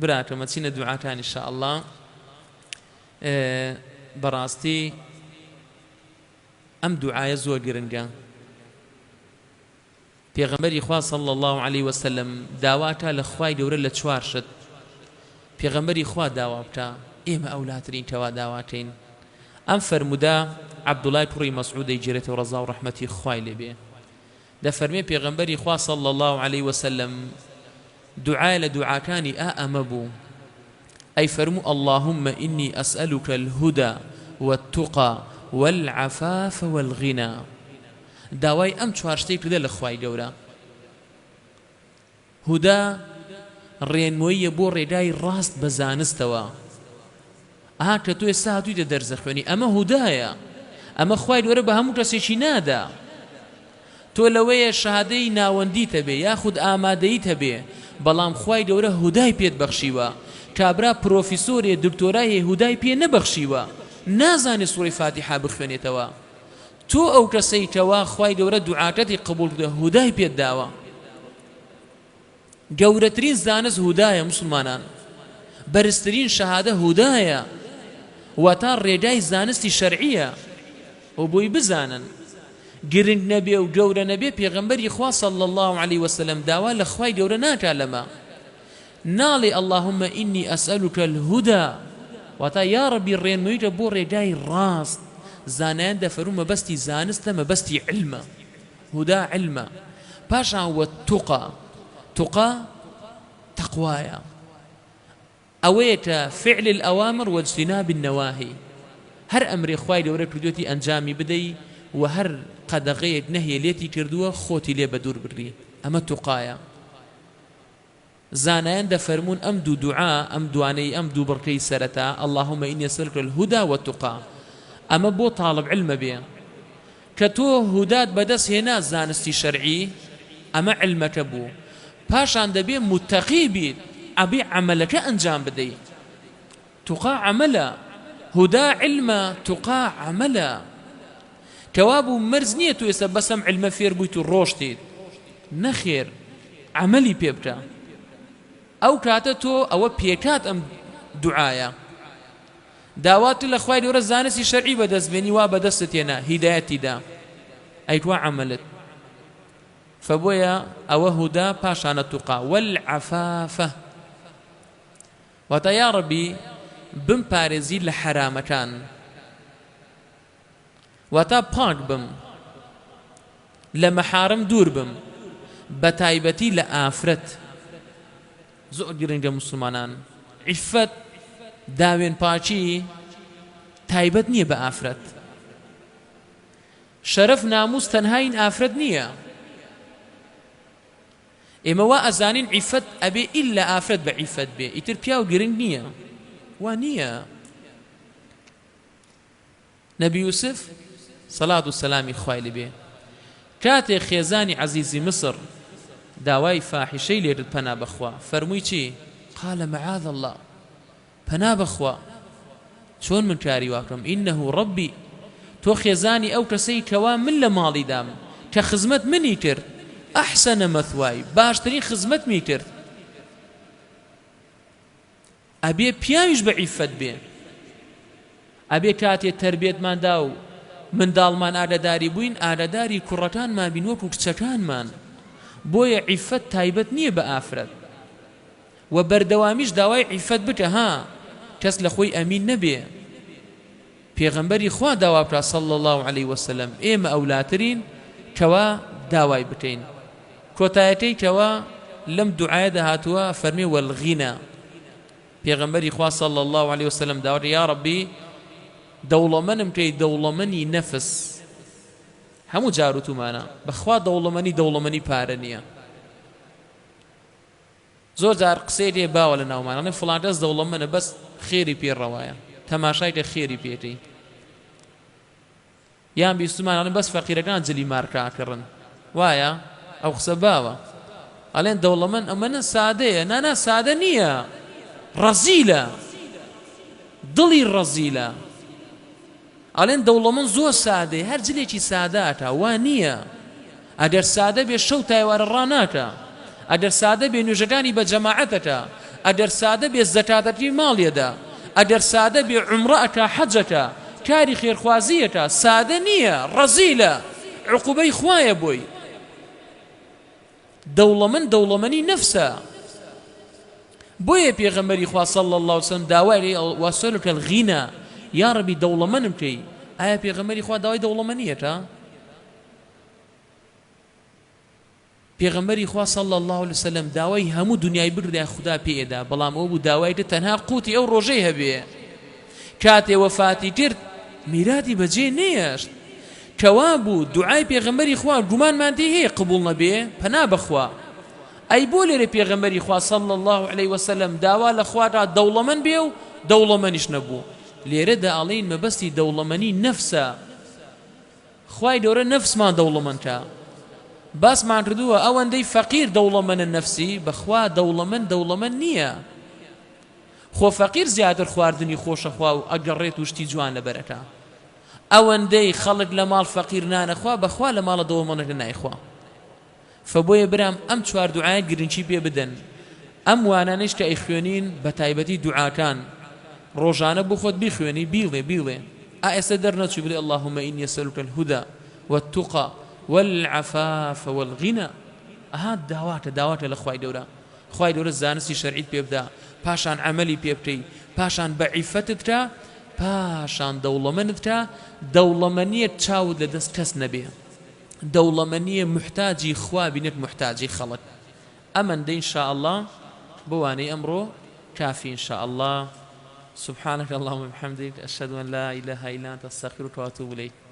براکەم ئەچینە دوعاکان ان شاء اللە بەڕاستی ئەم دوعایە زۆر گرنگە پێغەمبەری خوا صلی اللە علیە وسلم داواکا لە خوای گەورە لە چوار شت پێغەمبەری خوا داوا بکا ئێمە ئەولاترین کەوا داواکەین ئەم فەرموودە عەبدوڵای کوڕی مەسعود دەیگێرێتەوە ڕەزا و ڕەحمەتی خوای لێ بێ دەفەرمێ پێغەمبەری خوا صلی اللە علیە وسلم دوعای لە دوعاکانی ئا ئەمە بوو ئەی فەرموو اللهم انی اسألک الهدی والتقی والعفاف والغنی داوای ئەم چوار شتەی کردە لە خوای گەورە. هودا ڕێنمۆییە بۆ ڕێگای ڕاست بە زانستەوە. ئەها کە تۆ ئێستا هاتوویتە دەرزە خوێنی ئەمە هودایە. ئەمە خوای گەورە بە هەموو کەسێکی نادا. تۆ لەوەیە شەهادەی ناوەندیت هەبێ یاخود ئامادەییت هەبێ بەڵام خوای گەورە هودای پێت بەخشیوە. کابرا پرۆفیسۆرێ دکتۆرای هەیە هودای پێ نەبەخشیوە. نازانێ سوڕەی فاتیحا بخوێنێتەوە. تۆ ئەو کەسەی کەوا خوای گەورە دوعاکەتی قبوڵ کردوە هودای پێت داوە گەورەترین زانست هودایە موسڵمانان بەرزترین شەهادە هودایە واتا ڕێگای زانستی شەرعیە و بۆی بزانن گرنگ نەبێ و گەورە نەبێ پێغەمبەری خوا صلی الله علیه وسلم داوا لە خوای گەورە ناکا لەمە ناڵێ اللهم انی اسالک الهدی واتا یاڕەبی ڕێنموویکە بۆ ڕێگای ڕاست، زانایان دەفەرموون مەبەستی زانستە مەبەستی عیلمە، هدی عیلمە، پاشان والتقی، تقا تەقوایە ئەوەیە کە فعل الاوامر واجتناب النواهی هەر ئەمرێ خوای گەورە کردوێتی ئەنجامی بدەی و هەر قەدەغەیەک نەهیە لێتی کردووە خۆتی لێ بەدوور بگری ئەمە توقایە. زانایان دەفەرموون ئەم دوو دوعا، ئەم دوانەی ئەم دوو بڕگەی سەرەتا، اللهم انی اسالک الهدی والتقی، ئەمە بۆ طالب علمە بێ کە تۆ هودات بەدەست هێنا زانستی شەرعی ئەمە علمەکە بوو پاشان دەبێ متقی بیت ئەبێ عەمەلەکە ئەنجام بدەی تقا عەمەلە هودا علمە تقا عەمەلە کەوابوو مەرج نییە تۆ ئێستا بەس ئەم علمە فێر بوویت و ڕۆشتیت نەخێر عەمەلی پێ بکە ئەو کاتە تۆ ئەوە پێکات ئەم دوعایە داوات لە خوای گەورە زانستی شەرعی بەدەست بێنی وا بەدەستت هێنا هیدایەتی دا ئەی کوا عەمەلت فبۆیە ئەوە هودا پاشانە توقا والعفافە واتە یاڕەبی بمپارێزی لە حەرامەکان واتە پاک بم لە مەحارم دوور بم بەتایبەتی لە ئافرەت زۆر گرنگە موسڵمانان عیفەت داوێن پاکی تایبەت نییە بە ئافرەت شەرەف ناموس تەنها این ئافرەت نییە ئێمە وا ئەزانین عیفەت ئەبێ ئیلا ئافرەت بە عیفەت بێ ئیتر پیاو گرنگ نییە وا نییە نەبی یوسف سەلات و سەلامی خوای لێ بێ کاتێ خێزانی عەزیزی مصر داوای فاحیشەی لێ کرد پەنا بەخوا فەرمووی چی قال معاذ اللە پەنا بەخوا چۆن من کاری وا بکەم انه ربی تۆ خێزانی ئەو کەسەی کەوا من لە ماڵی دام کە خزمەت منی کرد احسن مثوای باشترین خزمەتمی کرد ئەبێ پیاویش بە عیفەت بێ ئەبێ کاتێ تەربیەتمان دا و منداڵمان ئاگاداری بووین ئاگاداری کوڕەکانمان بین وەکو کچەکانمان بۆیە عیفەت تایبەت نییە بە ئافرەت وە بەردەوامیش داوای عیفەت بکە ها کەس لە خۆی ئەمین نەبێ پێغەمبەری خوا داوا بکا صلی اللە علیە وسلم ئێمە ئەولاترین کەوا داوای بکەین کۆتایەکەی کەوا لەم دوعایەدا هاتووە فەرمی والغنى پێغەمبەری خوا صلی اللە علیە وسلم داوا کرد یا ربی دەوڵەمەنم کەی دەوڵەمەنی نەفس هەموو جاروتومانە بەخوا دەوڵەمەنی دەوڵەمەنی پارە نییە زۆر جار قسەی لێ باوە لە ناومان ئەڵێن فڵان کەس دەوڵەمەنە بەس خێری پێ ڕەوایە تەماشای کە خێری پێکەی یان بیستمان ئەڵێن بەس فەقیرەکان جلی مارکە ئەکڕن وایە ئەو قسە باوە ئەڵێن دەوڵەمەند ئەمەنە سادەیە نانا سادە نییە ڕەزیلە دڵی ڕەزیلە ئەڵێن دەوڵەمەند زۆر سادەیە هەر جلێکی سادە ئەکا وا نییە ئەگەر سادە بێ شەو تایوارە ڕاناکا ئەگەر سادە بێ نوێژەکانی بە جەماعەت ئەکا. ئەگەر سادە بێ زەکاتەکەی ماڵی ئەدا، ئەگەر سادە بێ عومڕە ئەکا حەج ئەکا، کاری خێرخوازی ئەکا، سادە نییە، ڕەزیلە، عقوبەی خوایە بۆی. دەوڵەمەند دەوڵەمەنی نەفسە. بۆیە پێغەمبەری خوا صلی اللە علیە وسلم داوای لێ واسەلک الغنى یاڕەبی دەوڵەمەنم کەی، ئایا پێغەمبەری خوا داوای دەوڵەمەنی ئەکا؟ پێغەمبەری خوا صلی اللە علیە وسلم داوای هەموو دنیای بکردایە خودا پێی ئەدا بەڵام ئەوە بوو داوای کرد تەنها قوتی ئەو ڕۆژەی هەبێ کاتێ وەفاتی کرد میراتی بەجێ نەیەشت کەوابوو دوعای پێغەمبەری خوا گومانمان تێی هەیە قبوڵ نەبێ پەنا بەخوا ئەی بۆ لێرە پێغەمبەری خوا صلی اللە علیه وسلم داوا لە خوا کا دەوڵەمەند بێ و دەوڵەمەنیش نەبوو لێرەدا ئەڵێین مەبەستی دەوڵەمەنی نەفسە خوای گەورە نەفسمان دەوڵەمەند کا باسمان کردووە ئەوەندەی فەقیر دەوڵەمەنە نەفسی بەخوا دەوڵەمەند دەوڵەمەند نییە خۆ فەقیر زیاتر خواردنی خۆشەخوا و ئەگەڕێت و شتی جوان لەبەرەکە ئەوەندەی خەڵک لە ماڵ فەقیر نانەخوا بەخوا لە ماڵە دەوڵەمەندەکە نایخوا فە بۆیە برام ئەم چوار دوعایە گرنگی پێ بدەن ئەم وانانەیش کە ئەیخوێنین بەتایبەتی دوعاکان ڕۆژانە بۆ خۆت بیخوێنی بیڵێ بیڵێ ئا ئێستا دەرنەچووی بڵێ اللهم إني أسألك الهدى والتقى والعفاف والغنى ئەها داواکە داواکە لە خوای گەورە خوای گەورە زانستی شەرعیت پێ بدا پاشان عەمەلی پێ بکەی پاشان بە عیفەتت کا پاشان دەوڵەمەنت کا دەوڵەمەنیەک چاوت لە دەست کەس نەبێ دەوڵەمەنیە موحتاجی خوا بی نەک موحتاجی خەڵک ئەمەندە ان شاء اللە بۆ وانەی ئەمڕۆ کافی ان شاء اللە سبحانك اللهم وبحمدك اشهد ان لا اله الا انت استغفرك واتوب الیک.